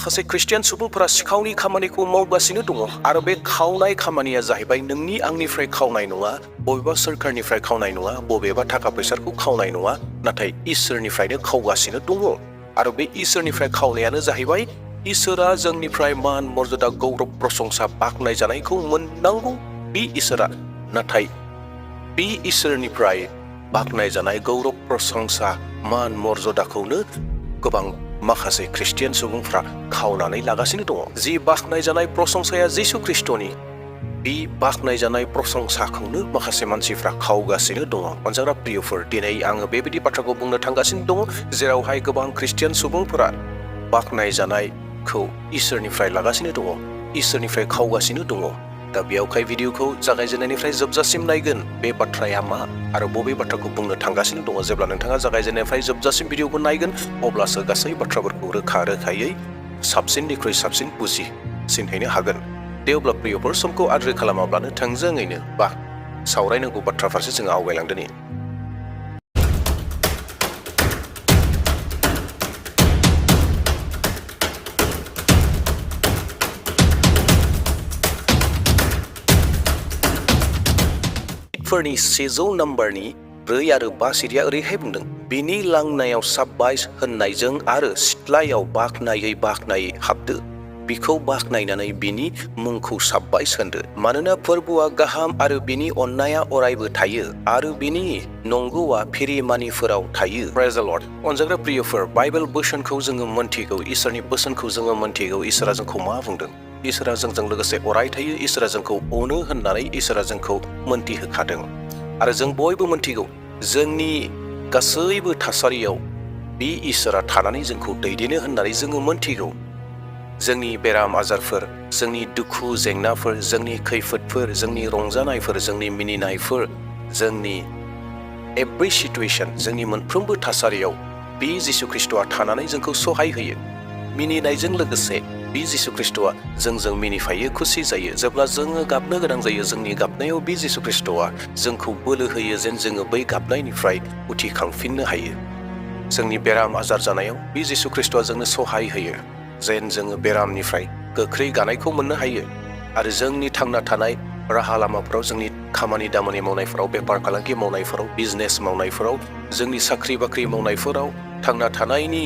माखासे ख्रिस्टियान सुबुंफोरा सिखावनि खामानिखौ मावगासिनो दङ आरो बे खावनाय खामानिया जाहैबाय नोंनि आंनिफ्राय खावनाय नङा, बबेबा सोरखारनिफ्राय खावनाय नङा, बबेबा थाखा फैसाखौ खावनाय नङा, नाथाय इसोरनिफ्रायनो खावगासिनो दङ। आरो बे इसोरनिफ्राय खावनायानो जाहैबाय इसोरा जोंनिफ्राय मान मर्यादा गौरब प्रशंसा बाख्नाय जानायखौ मोननांगौ बे इसोरा, नाथाय बे इसोरनिफ्राय बाख्नाय जानाय गौरब प्रशंसा मान मर्यादाखौनो गोबां माखासे ख्रिस्टियान सुबुंफ्रा खावनानै लागासिनो दङ। जि बाख्नाय जानाय प्रशंसाया जिसु ख्रिस्टनि, बे बाख्नाय जानाय प्रशंसाखौनो माखासे मानसिफ्रा खावगासिनो दङ। अनजाग्रा प्रियफोर, दिनै आङो बेबायदि बाथ्राखौ बुंनो थांगासिनो दङ जेरावहाय गोबां ख्रिस्टियान सुबुंफोरा बाख्नाय जानायखौ इसोरनिफ्राय लागासिनो दङ, इसोरनिफ्राय खावगासिनो दङ। दा बेयावहाय भिडिअखौ जागायजेननायनिफ्राय जोबजासिम नायगोन बे बाथ्राया मा आरो बबे बाथ्राखौ बुंनो थांगासिनो दङ। जेब्ला नोंथाङा जागायजेननायनिफ्राय जोबजासिम भिडिअखौ नायगोन अब्लासो गासै बाथ्राफोरखौ रोखायै साबसिननिख्रुइ साबसिन बुजिसिनहैनो हागोन। दे अब्ला प्रियफोर, समखौ आद्रि खालामाब्लानो थोंजोङैनो बा सावरायनांगौ बाथ्रा फारसे जोङो आवगायलांदोनि। फोरनि 100 नाम्बारनि 4 आरो 5 सिरिया ओरैहाय बुंदों, बिनि लांनायाव साब्बायस होननायजों आरो सिथ्लायाव बाख्नायै हाबदो, बिखौ बाख्नायनानै बिनि मुंखौ साब्बायस होनदो, मानोना फोरबोआ गाहाम आरो बिनि अननाया अरायबो थायो आरो बिनि नंगौआ फिरिमानिफोराव थायो। प्रेज द लर्ड। अनजाग्रा प्रियफोर, बाइबेल बोसोनखौ जोङो मोनथिगौ, इसोरनि बोसोनखौ जोङो मोनथिगौ। इसोरा जोंखौ मा बुंदों? इसोरा जोंजों लोगोसे अराय थायो, इसोरा जोंखौ अनो होननानै इसोरा जोंखौ मोनथिहोखादों। आरो जों बयबो मोनथिगौ, जोंनि गासैबो थासारियाव बे इसोरा थानानै जोंखौ दैदेनो होननानै जोङो मोनथिगौ। जोंनि बेराम आजारफोर, जोंनि दुखु जेंनाफोर, जोंनि खैफोदफोर, जोंनि रंजानायफोर, जोंनि मिनिनायफोर, जोंनि एभ्रि सिटुएशन, जोंनि मोनफ्रोमबो थासारियाव बे जिसु ख्रिस्टआ थानानै जोंखौ सहाय होयो। मिनिनायजों लोगोसे बे जिसु ख्रिस्टआ जोंजों मिनिफायो, खुसि जायो। जेब्ला जोङो गाबनो गोनां जायो, जोंनि गाबनायाव बे जिसु ख्रिस्टआ जोंखौ बोलो होयो जेन जोङो बै गाबनायनिफ्राय उथिखांफिननो हायो। जोंनि बेराम आजार जानायाव बे जिसु ख्रिस्टआ जोंनो सहाय होयो जेन जोङो बेरामनिफ्राय गोख्रै गानायखौ मोननो हायो। आरो जोंनि थांना थानाय राहा लामाफोराव, जोंनि खामानि दामानि मावनायफोराव, बेफार फालांगि मावनायफोराव, बिजनेस मावनायफोराव, जोंनि साख्रि बाख्रि मावनायफोराव, थांना थानायनि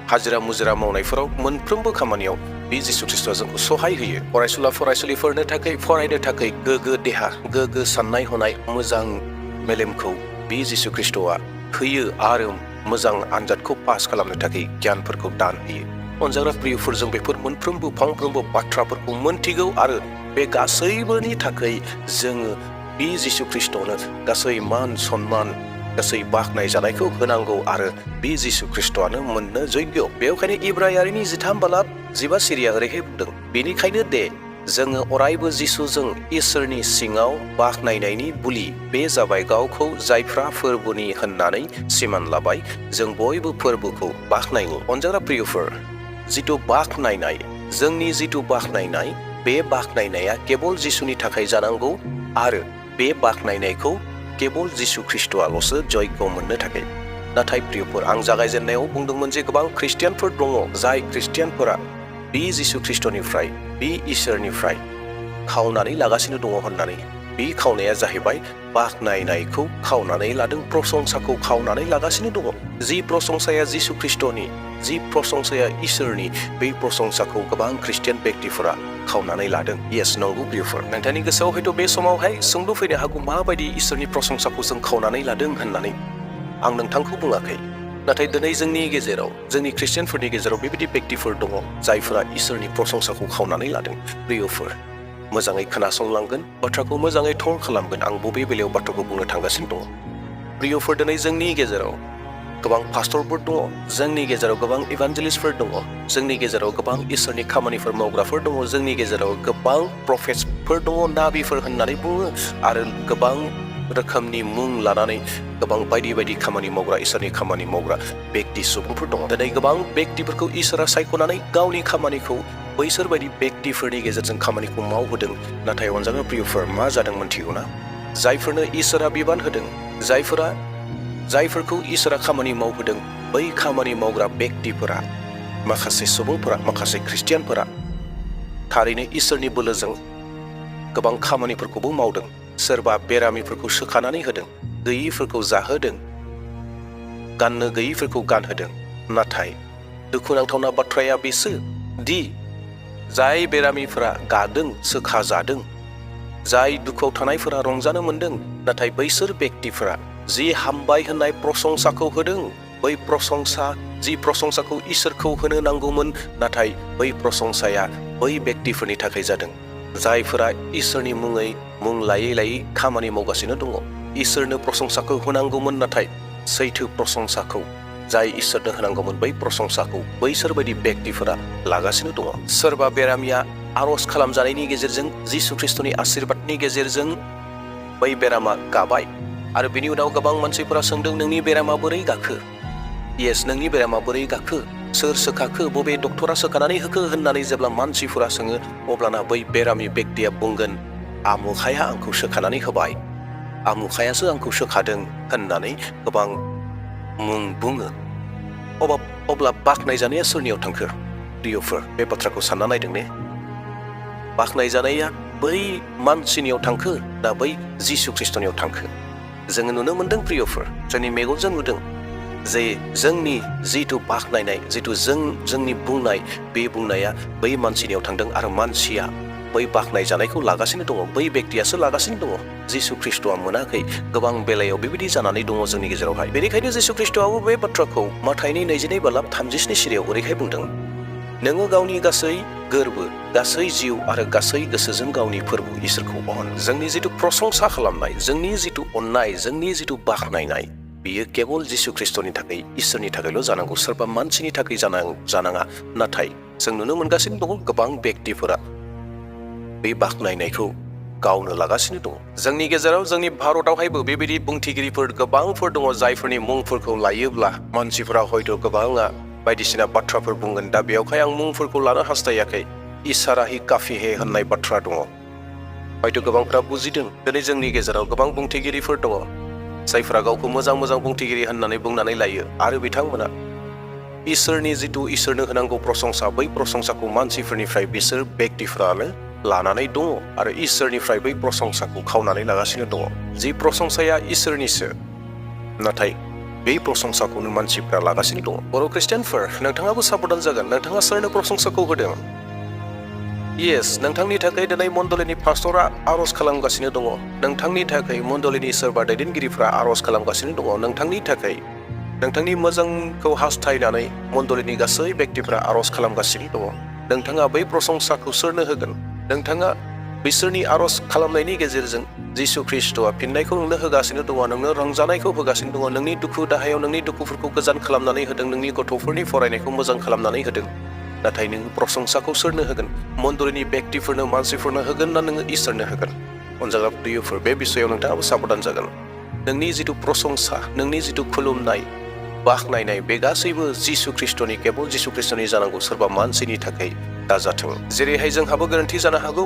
हाजिरा मुजिरा मावनायफोराव, मोनफ्रोमबो खामानियाव बे जिसु ख्रिस्टआ जोंखौ सहाय होयो। फरायसुला फरायसुलिफोरनो थाखाय फरायनो थाखाय गोग्गो देहा, गोग्गो साननाय हनाय, मोजां मेलेमखौ बे जिसु ख्रिस्टआ होयो आरो मोजां आनजादखौ पास खालामनो थाखाय गियानफोरखौ दान होयो। अनजाग्रा प्रियफोर, जों बेफोर मोनफ्रोमबो फांफ्रोमबो बाथ्राफोरखौ मोनथिगौ आरो बे गासैबोनि थाखाय जोङो बे जिसु ख्रिस्टनो गासै मान सन्मान, गासै बाख्नाय जानायखौ होनांगौ आरो बे जिसु ख्रिस्टआनो मोननो जग्य। बेवखायनो इब्रायारिनि 13:15 सिरिया ओरैहाय बुंदों, बेनिखायनो दे जोङो अरायबो जिसुजों इसोरनि सिङाव बाख्नायनायनि बुलि, बे जाबाय गावखौ जायफ्रा फोरबोनि होननानै सिमान लाबाय, जों बयबो फोरबोखौ बाख्नायनि। अनजाग्रा प्रियफोर, जिथु बाख्नायनाय, जोंनि जिथु बाख्नायनाय, बे बाख्नायनाया केबल जिसुनि थाखाय जानांगौ आरो बे बाख्नायनायखौ केबल जिसु ख्रिस्टआल'सो जयग मोननो थाखाय। नाथाय प्रियफोर, आं जागायजेननायाव बुंदोंमोन जे गोबां ख्रिस्टियानफोर दङ जाय ख्रिस्टियानफोरा बे जिसु ख्रिस्टनिफ्राय, बे इसोरनिफ्राय खावनानै लागासिनो दङ होननानै। बे खावनाया जाहैबाय बाख्नायनायखौ खावनानै लादों, प्रशंसाखौ खावनानै लागासिनो दङ। जि प्रशंसाया जिसु ख्रिस्टनि, जि प्रशंसाया इसोरनि, बे प्रशंसाखौ गोबां ख्रिस्टियान बेक्तिफोरा खावनानै लादों। येस, नंगौ प्रियफोर, नोंथांनि गोसोआव हयथ' बे समावहाय सोंलु फैनो हागौ, माबायदि इसोरनि प्रशंसाखौ जों खावनानै लादों होननानै। आं नोंथांखौ बुङाखै, नाथाय दिनै जोंनि गेजेराव, जोंनि ख्रिस्टियानफोरनि गेजेराव बेबायदि बेक्तिफोर दङ जायफोरा इसोरनि प्रशंसाखौ खावनानै लादों। प्रियफोर, मोजाङै खोनासंलांगोन, बाथ्राखौ मोजाङै थं खालामगोन, आं बबे बेलायाव बाथ्राखौ बुंनो थांगासिनो दङ। प्रियफोर, दिनै जोंनि गेजेराव गोबां पास्टरफोर दङ, जोंनि गेजेराव गोबां इभान्जेलिस्टफोर दङ, जोंनि गेजेराव गोबां इसोरनि खामानिफोर मावग्राफोर दङ, जोंनि गेजेराव गोबां प्रफेट्सफोर दङ, नाबिफोर होननानै बुङो, आरो गोबां रोखोमनि मुं लानानै गोबां बायदि बायदि खामानि मावग्रा, इसोरनि खामानि मावग्रा बेक्ति सुबुंफोर दङ। दिनै गोबां बेक्तिफोरखौ इसोरा सायख'नानै गावनि खामानिखौ बैसोर बायदि बेक्तिफोरनि गेजेरजों खामानिखौ मावहोदों। नाथाय अनजाग्रा प्रियफोर, मा जादों मोनथिगौना? जायफोरनो इसोरा बिबान होदों, जायफोरखौ इसोरा खामानि मावहोदों, बै खामानि मावग्रा बेक्तिफोरा माखासे सुबुंफोरा माखासे ख्रिस्टियानफोरा थारैनो इसोरनि बोलोजों गोबां खामानिफोरखौबो मावदों। सोरबा बेरामिफोरखौ सोखानानै होदों, गैयिफोरखौ जाहोदों, गाननो गैयिफोरखौ गानहोदों। नाथाय दुखुनांथावना बाथ्राया बेसो दि जाय बेरामिफोरा गादों, सोखाजादों, जाय दुखुआव थानायफोरा रंजानो मोनदों, नाथाय बैसोर बेक्तिफोरा जि हामबाय होननाय प्रशंसाखौ होदों, बै प्रशंसाखौ इसोरखौ होनो नांगौमोन, नाथाय बै प्रशंसाया बै बेक्तिफोरनि थाखाय जादों जायफोरा इसोरनि मुङै मुं लायै लायै खामानि मावगासिनो दङ। इसोरनो प्रशंसाखौ होनांगौमोन, नाथाय सैथो प्रशंसाखौ जाय इसोरनो होनांगौमोन बै प्रशंसाखौ बैसोरबायदि बेक्तिफोरा लागासिनो दङ। सोरबा बेरामिया आरज खालामजानायनि गेजेरजों जिसु ख्रिस्टनि आशीर्बादनि गेजेरजों बै बेरामा गाबाय आरो बिनि उनाव गोबां मानसिफोरा सोंदों, नोंनि बेरामा बोरै गाखो? येस, नोंनि बेरामा बोरै गाखो? सोर सोखाखो? बबे डक्टरा सोखानानै होखो? होननानै जेब्ला मानसिफोरा सोङो, अब्लाना बै बेरामि बेक्तिया बुंगोन, आमुखाया आंखौ सोखानानै होबाय, आमुखायासो आंखौ सोखादों होननानै गोबां मुं बुङो। अब्ला बाख्नायजानाया सोरनियाव थांखो? प्रियफोर, बे बाथ्राखौ सानना नायदों ने? बाख्नायजानाया बै मानसिनियाव थांखो ना बै जिसु ख्रिस्टनियाव थांखो? जोङो नुनो मोनदों प्रियफोर, जोंनि मेगनजों नुदों जे जोंनि जिथु बाख्नायनाय, जिथु जोंनि बुंनाय, बे बुंनाया बै मानसिनियाव थांदों आरो मानसिया बै बाख्नायजानायखौ लागासिनो दङ, बै बेक्तियासो लागासिनो दङ। जिसु ख्रिस्टआ मोनाखै। गोबां बेलायाव बेबायदि जानानै दङ जोंनि गेजेरावहाय। बेनिखायनो जिसु ख्रिस्टआबो बे बाथ्राखौ माथाइनि 22:37 ओरैहाय बुंदों, नोङो गावनि गासै गोर्बो, गासै जिउ आरो गासै गोसोजों गावनि फोरबो इसोरखौ अन। जोंनि जिथु प्रशंसा खालामनाय, जोंनि जिथु अननाय, जोंनि जिथु बाख्नायनाय, बियो केवल जिसु ख्रिस्टनि थाखाय, इसोरनि थाखायल' जानांगौ, सोरबा मानसिनि थाखाय जानाङा। नाथाय जों नुनो मोनगासिनो दङ गोबां बेक्तिफोरा बे बाख्नायनायखौ गावनो लागासिनो दङ। जोंनि गेजेराव, जोंनि भारतआवहायबो बेबायदि बुंथिगिरिफोर गोबांफोर दङ जायफोरनि मुंफोरखौ लायोब्ला मानसिफोरा हयथ' गोबाङा बायदिसिना बाथ्राफोर बुंगोन। दा बेयावहाय आं मुंफोरखौ लानो हास्थायाखै। इसाराहि काफिहे होननाय बाथ्रा दङ, हयथ' गोबांफ्रा बुजिदों। दिनै जोंनि गेजेराव गोबां बुंथिगिरिफोर दङ जायफोरा गावखौ मोजां मोजां बुंथिगिरि होननानै बुंनानै लायो आरो बिथांमोना इसोरनि जिथु इसोरनो होनांगौ प्रशंसा, बै प्रशंसाखौ मानसिफोरनिफ्राय बिसोर बेक्तिफ्रानो लानानै दङ आरो इसोरनिफ्राय बै प्रशंसाखौ खावनानै लागासिनो दङ। जि प्रशंसाया इसोरनिसो, नाथाय बे प्रशंसाखौनो मानसिफ्रा लागासिनो दङ। बर' ख्रिस्टियानफोर, नोंथाङाबो साबधान जागोन। नोंथाङा सोरनो प्रशंसाखौ होदों? येस, नोंथांनि थाखाय दिनै मण्डलिनि पास्टरा आरज खालामगासिनो दङ, नोंथांनि थाखाय मण्डलिनि सोरबा दैदेनगिरिफ्रा आरज खालामगासिनो दङ, नोंथांनि थाखाय, नोंथांनि मोजांखौ हास्थायनानै मण्डलिनि गासै बेक्तिफ्रा आरज खालामगासिनो दङ। नोंथाङा बै प्रशंसाखौ सोरनो होगोन? नोंथाङा बिसोरनि आरज खालामनायनि गेजेरजों जिसु ख्रिस्टआ फिननायखौ नोंनो होगासिनो दङ, नोंनो रंजानायखौ होगासिनो दङ, नोंनि दुखु दाहायाव नोंनि दुखुफोरखौ गोजान खालामनानै होदों, नोंनि गथ'फोरनि फरायनायखौ मोजां खालामनानै होदों। नाथाय नों प्रशंसाखौ सोरनो होगोन? मण्डलिनि बेक्तिफोरनो, मानसिफोरनो होगोन ना नोङो इसोरनो होगोन? अनजाग्रा प्रियफोर, बे बिषयाव नोंथाङाबो साबधान जागोन। नोंनि जिथु प्रशंसा, नोंनि जिथु खुलुमनाय, बाख्नायनाय, बे गासैबो जिसु ख्रिस्टनि, केवल जिसु ख्रिस्टनि जानांगौ, सोरबा मानसिनि थाखाय दाजाथों। जेरैहाय जोंहाबो गोरोन्थि जानो हागौ।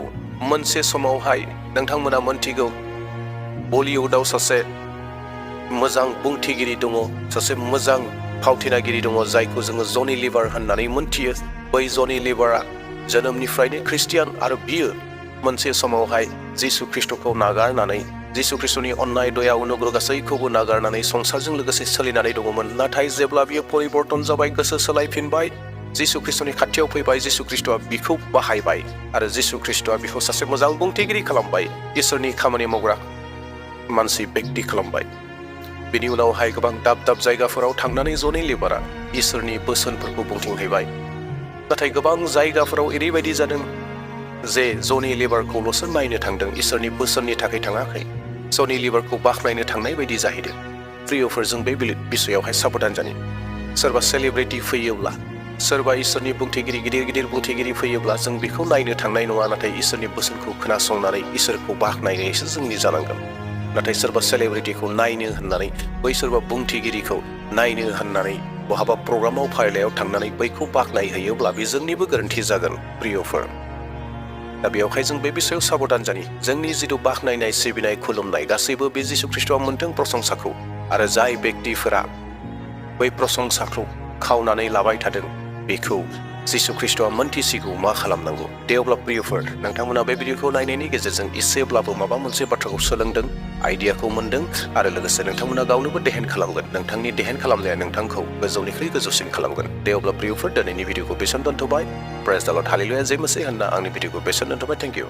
मोनसे समावहाय नोंथांमोना मोनथिगौ बलिउडआव सासे मोजां बुंथिगिरि दङ, सासे मोजां फावथिनागिरि दङ जायखौ जोङो जनि लिभार होननानै मोनथियो। बै जनि लिभारा जोनोमनिफ्रायनो ख्रिस्टियान आरो बियो मोनसे समावहाय जिसु ख्रिस्टखौ नागारनानै, जिसु ख्रिस्टनि अननाय, दया, अनुग्रह गासैखौबो नागारनानै संसारजों लोगोसे सोलिनानै दङमोन। नाथाय जेब्ला बियो परिबर्तन जाबाय, गोसो सोलायफिनबाय, जिसु ख्रिस्टनि खाथियाव फैबाय, जिसु ख्रिस्टआ बिखौ बाहायबाय आरो जिसु ख्रिस्टआ बिखौ सासे मोजां बुंथिगिरि खालामबाय, इसोरनि खामानि मावग्रा मानसि बेक्ति खालामबाय। बिनि उनावहाय गोबां दाब दाब जायगाफोराव थांनानै जनि लिभारा इसोरनि बोसोनफोरखौ बुंथिंहैबाय। नाथाय गोबां जायगाफोराव ओरैबायदि जादों जे जनि लिभारखौल'सो नायनो थांदों, इसोरनि बोसोननि थाखाय थाङाखै, जनि लिभारखौ बाख्नायनो थांनाय बायदि जाहैदों। प्रियफोर, जों बे बिषयावहाय साबधान जानि। सोरबा सेलिब्रिटि फैयोब्ला, सोरबा इसोरनि बुंथिगिरि, गिदिर गिदिर बुंथिगिरि फैयोब्ला जों बेखौ नायनो थांनाय नङा, नाथाय इसोरनि बोसोनखौ खोनासंनानै इसोरखौ बाख्नायनायसो जोंनि जानांगोन। नाथाय सोरबा सेलिब्रिटिखौ नायनो होननानै, बै सोरबा बुंथिगिरिखौ नायनो होननानै बहाबा प्रग्रामाव फारिलाइयाव थांनानै बैखौ बाख्नायहैयोब्ला बे जोंनिबो गोरोन्थि जागोन प्रियफोर। दा बेयावहाय जों बे बिषयाव साबधान जानि। जोंनि जिथु बाख्नायनाय, सिबिनाय, खुलुमनाय गासैबो बे जिसु ख्रिस्टआ मोनदों प्रशंसाखौ, आरो जाय बेक्तिफोरा बै प्रशंसाखौ खावनानै लाबाय थादों, बेखौ जिसु ख्रिस्ट'आ मोनथिसिगौ मा खालामनांगौ। दे अब्ला प्रियफोर, नोंथांमोना बे भिडिअखौ नायनायनि गेजेरजों एसेब्लाबो माबा मोनसे बाथ्राखौ सोलोंदों, आइडियाखौ मोनदों आरो लोगोसे नोंथांमोना गावनोबो देहेन खालामगोन। नोंथांनि देहेन खालामनाया नोंथांखौ गोजौनिख्रुइ गोजौसिन खालामगोन। दे अब्ला प्रियफोर, दिनैनि भिडिअखौ बेसेन दोनथ'बाय। प्रेज द लर्ड, हालेलुया, जय मसीह होनना आंनि भिडिअखौ बेसेन दोनथ'बाय। Thank you.